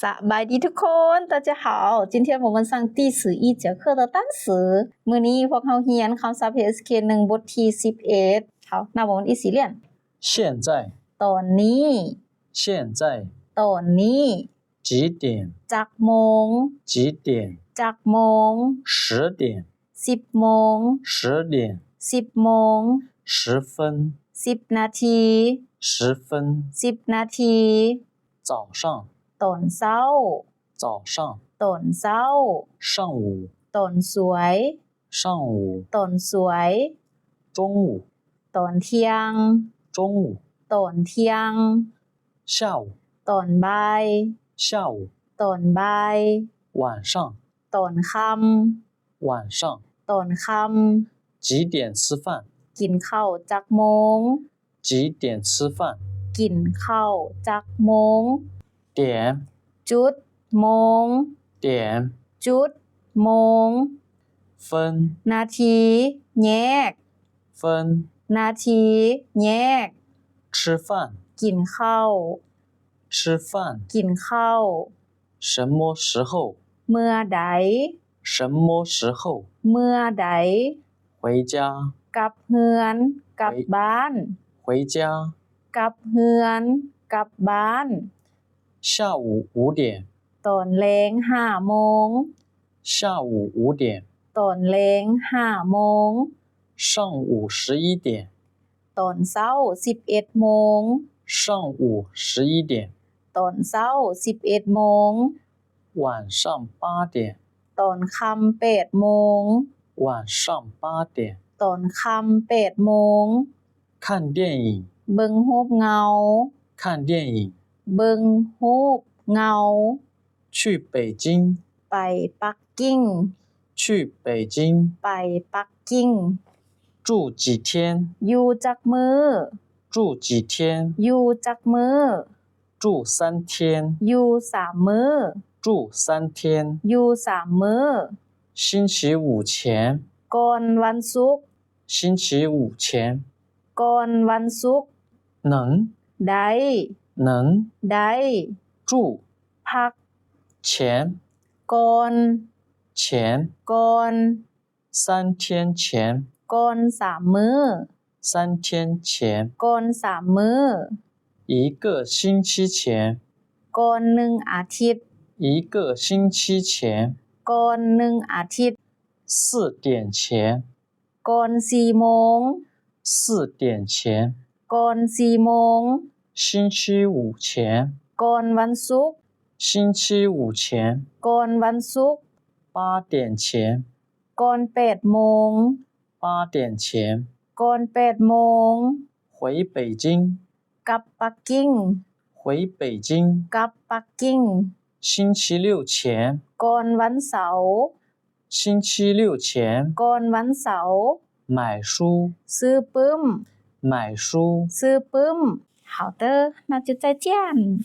ສະບາຍດີທຸກຄົນ 大家好 今天我们上第十一节课的单词 ມື້ນີ້ພວກເຮົາຮຽນຄຳສັບ H S K ໜຶ່ງ ບົດທີສິບເອັດ ເຮົານັບວ່າມັນອີ່ຊິລຽນ 现在 ຕອນນີ້ 现在 ຕອນນີ້ 几点 ຈັກໂມງ 几点 ຈັກໂມງ 十点 ສິບໂມງ 十点 ສິບໂມງ 十分 ສິບນາທີ 十分 ສິບນາທີ 早上 ຕອນເຊົ້າ 早上 ຕອນເຊົ້າ 上午 ຕອນສວຍ 上午 ຕອນສວຍ 中午 ຕອນທ່ຽງ 中午 ຕອນທ່ຽງ 下午 ຕອນບ່າຍ 下午 ຕອນບ່າຍ 晚上 ຕອນຄ່ຳ 晚上 ຕອນຄ່ຳ 几点吃饭 ກິນເຂົ້າຈັກໂມງ 几点吃饭 ກິນເຂົ້າຈັກໂມງ 点 ຈຸດ ໂມງ 点 ຈຸດ ໂມງ 分 ນາທີ ແຍກ 分 ນາທີ ແຍກ 吃饭 ກິນເຂົ້າ 吃饭 ກິນເຂົ້າ 什么时候 ເມື່ອໃດ 什么时候 ເມື່ອໃດ 回家 ກັບເຮືອນ ກັບ 回 ບ້ານ 回家 ກັບເຮືອນ ກັບບ້ານ 下午五点 ຕອນແລງຫ້າໂມງ 下午五点 ຕອນແລງຫ້າໂມງ 上午十一点 ຕອນເຊົ້າສິບເອັດໂມງ 上午十一点 ຕອນເຊົ້າສິບເອັດໂມງ 晚上八点 ຕອນຄ່ຳແປດໂມງ 晚上八点 ຕອນຄ່ຳແປດໂມງ 看电影 ເບິ່ງຮູບເງົາ 看电影 ເບິ່ງຮູບເງົາ 去北京 ໄປປັກກິ່ງ 去北京 ໄປປັກກິ່ງ 住几天 ຢູ່ຈັກມື້ 住几天 ຢູ່ຈັກມື້ 住三天 ຢູ່ສາມມື້ 住三天 ຢູ່ສາມມື້ 星期五前 ກ່ອນວັນສຸກ 星期五前 ກ່ອນວັນສຸກ 能 ໄດ້ 能 ໄດ້ 住 ພັກ 前 ກ່ອນ 前 ກ່ອນ 三天前 ກ່ອນສາມມື້ 三天前 ກ່ອນສາມມື້ 一个星期前 ກ່ອນໜຶ່ງອາທິດ 一个星期前 ກ່ອນໜຶ່ງອາທິດ 四点前 ກ່ອນສີ່ໂມງ 四点前 ກ່ອນສີ່ໂມງ 星期五前 ກ່ອນວັນສຸກ 星期五前 ກ່ອນວັນສຸກ 八点前 ກ່ອນແປດໂມງ 八点前 ກ່ອນແປດໂມງ 回北京 ກັບປັກກິ່ງ 回北京 ກັບປັກກິ່ງ 星期六前 ກ່ອນວັນເສົາ 星期六前 ກ່ອນວັນເສົາ 买书 ຊື້ປຶ້ມ 买书 ຊື້ປຶ້ມ 好的，那就再见。